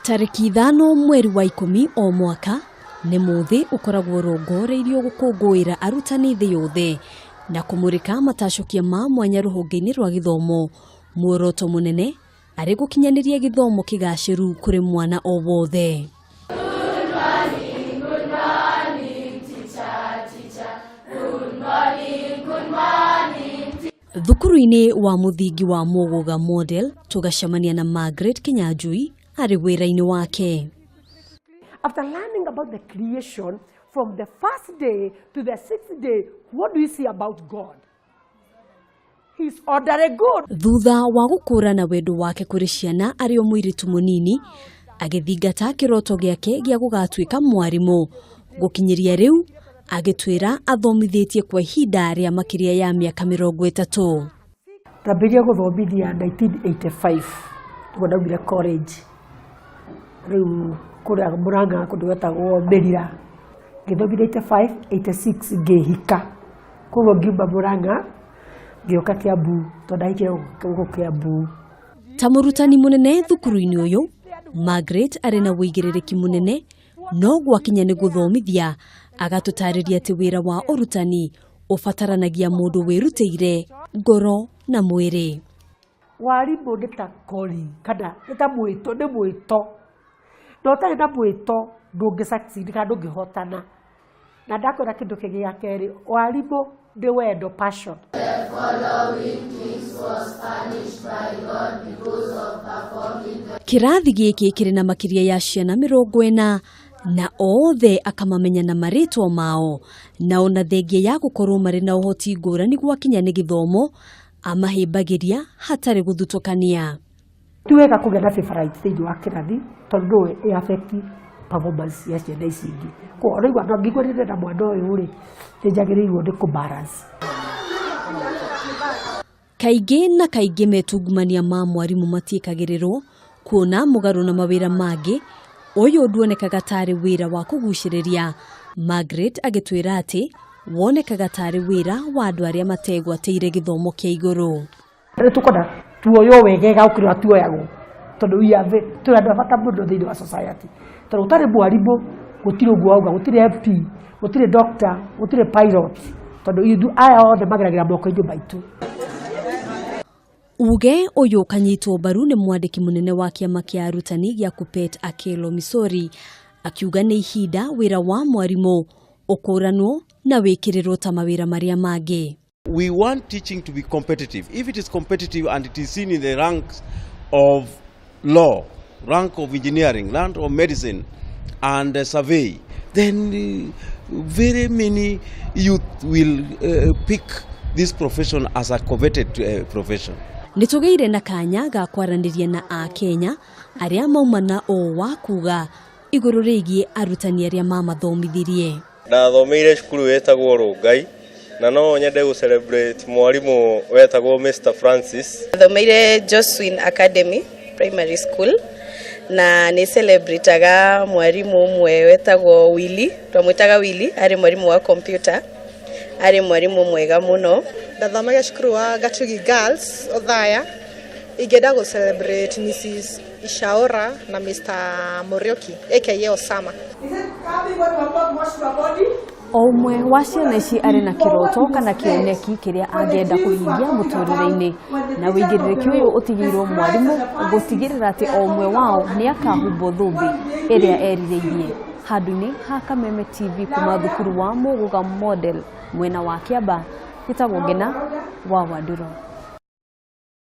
Tarĩki 5 mweri wa 10 o mwaka nĩ mũthĩ ũkoragwo ũrongoreirio gũkũngũĩra arutani thĩ yothe na kũmũrĩka matacũkia ma mwanya rũhonge-inĩ rwa gĩthomo. Muoroto mũnene arĩ gũkinyanĩria gĩthomo kĩgacĩru kũrĩ mwana o wothe. Thukuru-inĩ wa mũthingi wa Mũgũga Model tũgacemania na Margaret Kinyanjui arĩ wĩra-inĩ wake. After learning about the creation from the first day to the sixth day, what do you see about God? He's orderly good. Thutha wa gũkũra na wendo wake kũrĩ ciana arĩ o mũirĩtu mũnini, agĩthingata kĩroto gĩake gĩa gũgatuĩka mwarimũ. Gũkinyĩria rĩu agĩtwĩra athomithĩtie kwa ihinda rĩa makĩria ya mĩaka 30. Ndambĩrĩria gũthomithia 1985 nĩguo ndaumire college, rĩu kũrĩa Mũrang'a kũndũ gwetagwo Mĩrira. Ngĩthomithia 85, 86 ngĩhika, koguo ngiuma Mũrang'a ngĩũka Kiambu tondũ ndahikire gũkũ Kiambu. Ta mũrutani mũnene thukuru-inĩ ũyũ, Margaret arĩ na ũigĩrĩrĩki mũnene no gwakinya nĩ gũthomithia agatũtarĩria atĩ wĩra wa ũrutani ũbataranagia mũndũ wĩrutĩire ngoro na mwĩrĩ. Warimũ nĩ ta calling kana nĩ ta mwĩto, nĩ mwĩto, na ũtarĩ na mwĩto ndũngĩ succeed kana ndũngĩhotana. Na ndakwĩra kĩndũ kĩngĩ gĩa kerĩ, warimũ nĩ wendo, passion. Kĩrathi gĩkĩ kĩrĩ na makĩria ya ciana 40 na othe akamamenya na marĩtwa mao, na ona thengia ya gũkorwo marĩ na ũhoti ngũrani gwakinya nĩ gĩthomo amahĩmbagĩria hatarĩ gũthutũkania. Ti wega kũgĩa na favorite thĩinĩ wa kĩrathi tondũ no ĩ affect performance ya ciana ici ingĩ. Koguo ũraigua no ngĩigua ndĩrenda mwana ũyũ rĩ, nĩ njagĩrĩirwo nĩ kũ balance. Kaingĩ na kaingĩ metungumania ma mwarimũ matiĩkagĩrĩrwo kuona mũgarũ na mawĩra mangĩ, ũyũ nduonekaga tarĩ wĩra wa kũgucĩrĩria. Margaret agĩtwĩra atĩ wonekaga tarĩ wĩra wa andũ arĩa mategwatĩire gĩthomo kĩa igũrũ. Rĩu tũkwenda tuoywo wegega gũkĩra ũrĩa tuoyagwo tondũ we are twĩ andũ a bata mũno thĩinĩ wa society, tondũ ũtarĩ mwarimũ gũtirĩ ũguo wauga, gũtirĩ MP, gũtirĩ doctor, gũtirĩ pilot, tondũ ithuĩ aya othe mageragĩra moko-inĩ maitũ. Uge ũyũ ũkanyitwo mbaru nĩ mwandĩki mũnene wa kĩama kĩa arutani gĩa KUPPET Akelo Misori, akiuga nĩ ihinda wĩra wa mwarimũ ũkũranwo na wĩkĩrĩrwo ta mawĩra marĩa mangĩ. We want teaching to be competitive. If it is competitive and it is seen in the ranks of law, rank of engineering, rank of medicine and survey, then very many youth will pick this profession as a coveted profession. Nĩtũgĩire na kanya ga kwaranĩria na Akenya arĩa mauma na ũũ wa kuga igũrũ rĩgiĩ arutani arĩa mamathomithirie. Ndathomeire cukuru wĩtagwo Rongai na no nyende gũ celebrate mwarimũ wetagwo Mr Francis. Nathomeire Joswin Academy Primary School na nĩ celebrataga mwarimũ ũmwe wetagwo Willy, twamwĩtaga Willy, arĩ mwarimũ wa computer, arĩ mwarimũ mwega mũno. Ndathomaga cukuru wa Gatugi Girls Othaya. Ingĩenda gũ celebrate Mrs Ishaora na Mr Muriuki aka Osama. O ũmwe wa ciana ici arĩ na kĩroto kana kĩoneki kĩrĩa angĩenda kũhingia mũtũrĩre-inĩ, na ũigĩrĩrĩki ũyũ ũtigĩirwo mwarimũ gũtigĩrĩra atĩ o ũmwe wao nĩ akahumbwo thũmbĩ ĩrĩa erirĩirie. Handũ-inĩ ha Kameme TV kuma thukuru wa Mũgũga Model mwena wa Kĩamba, gĩtagwo Ngena wa Wandũrũ.